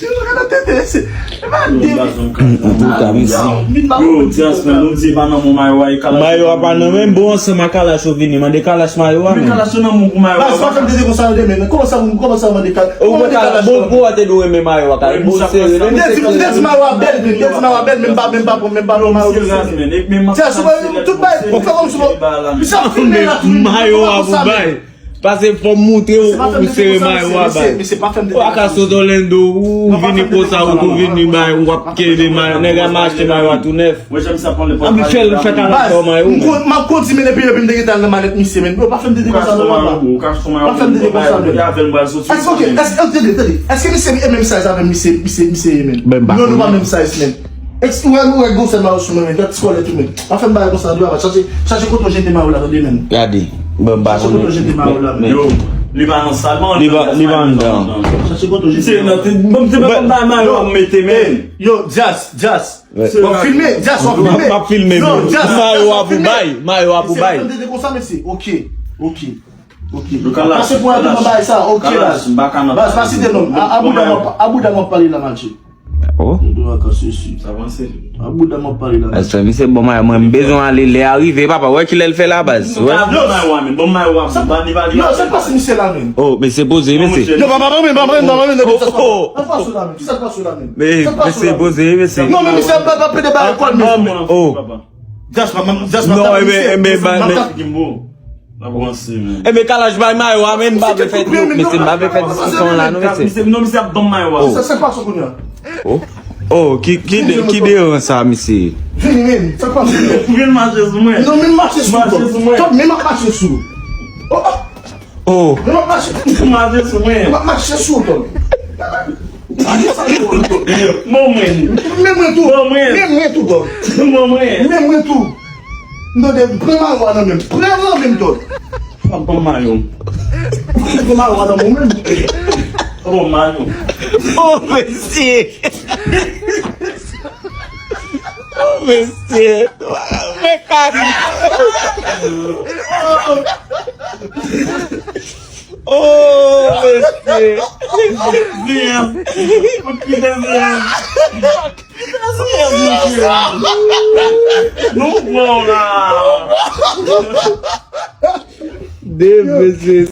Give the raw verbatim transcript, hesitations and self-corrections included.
Yo, gade tete, se, e pa de. Antouka, mesi. Yo, Dyas, men, nou di pa nan men mayo a, e kalach. Mayo a pa nan men, bon, ansanm a kalach yo vini. Mande kalach mayo a, men. Kalach yo nan men pou mayo a. Baz, pa fè m tete konsa, yo, men. Kòman sa, kòman sa, mande kalach? Ou mande kalach, bon, pou ou te dwe renmen mayo a, kay. Bon, se, men, se, men, men, mayo a bèl, men, men, mayo a bèl, men, pa, men, pa, men, pa, mayo a, men, men, Dyas, ou wè, tout bay, ou fè kòm si, misye ap filme la, tou, mayo a pou bay. Pase fò m moutre w, ou sere mayo a bay. Ou pa ka sot Orlando, ou vini konsa, ou tou vini bay, ou ap kenbe mayo. Nèg la mache mayo a tou nèf. Anpi fè l fè kalòt mayo. M ap kontinye depi, depi m te gentan nan malèt misye, men. Yo pa fè m tete konsa, non, papa. Pa fè m tete konsa, men. Èske, ok, èske, tande, tande. Èske misye e menm size avè m, misye, misye, misye ye, men? Non, nou pa menm size, men. Èske ou wè, ou wè gwosè mayo sou mwen, men. Gad ti kòlèt ou, men. Pa fè m bagay konsa, tande, papa. Chache, chache kote w jete mayo la, tande, men. Gade. Bon, m pa konnen. Yo, li pa nan sal, non, li pa, li pa anndan. Chache kote w jete. Se nan, bon, se pa bay mayo a mete, men. Yo, Dyas, Dyas. W ap filme, Dyas, w ap filme. M ap filme, men. Mayo a pou bay, mayo a pou bay. Fè m tete konsa, mesye. Ok, ok, ok. Pase pou al nan bay sa, ok, baz. Baz, pa site non. A, a bouda m ap, a bouda m ap pale la, matche. Oh. Yo dwe vakanse isi. Sa panse. A bouda m ap pale la. Èske misye bon mayo, mwen m bezwen ale lè a rive, papa, wè kilè l fè la, baz. Wè. Bon mayo a, men. Bon mayo a, bon, pa ni pale. Non, se pa si misye la, men. Oh, mesye poze, mesye. Non, papa, pa mwen, pa mwen, pa mwen, non, sa pa. Sa pa sou la, men. Sa pa sou la, men. Mesye poze, mesye. Non, men misye pa, pa pede ba ekòl, mesye. Oh. Just pa, just pa. Non, e ben, e ben, ba, men. Kimbo. N ap ranse, men. Enben, kalach bay mayo a, men, m pa vle fè, mesye, m pa vle fè diskisyon la, non, mesye. Misye, non, misye ap ban m mayo a. Sa, sa k pase kounye a? Oh. Oh, ki, ki de, ki deran sa, mesye? Vini, men. Sa k pase kounye a? Vin mache sou mwen. Non, men mache sou mwen. Mache sou mwen. Tòg, men m ap mache sou ou. Oh, oh. Men m ap mache. Mache sou mwen. M ap mache sou ou, Tòg. Bon mwen. Men mwen tou. Bon mwen. Men mwen tou, Tòg. Bon mwen. Men mwen tou. M tande, pran mayo a nan men m. Pran nan men m, Tòg. Pran mayo. Pran mayo a nan men m. Pran mayo. Oh, mesye. Oh, mesye. Men kaka. Oh, mesye. Vyen. Ou kite vyen. Nou bon la. De mesye.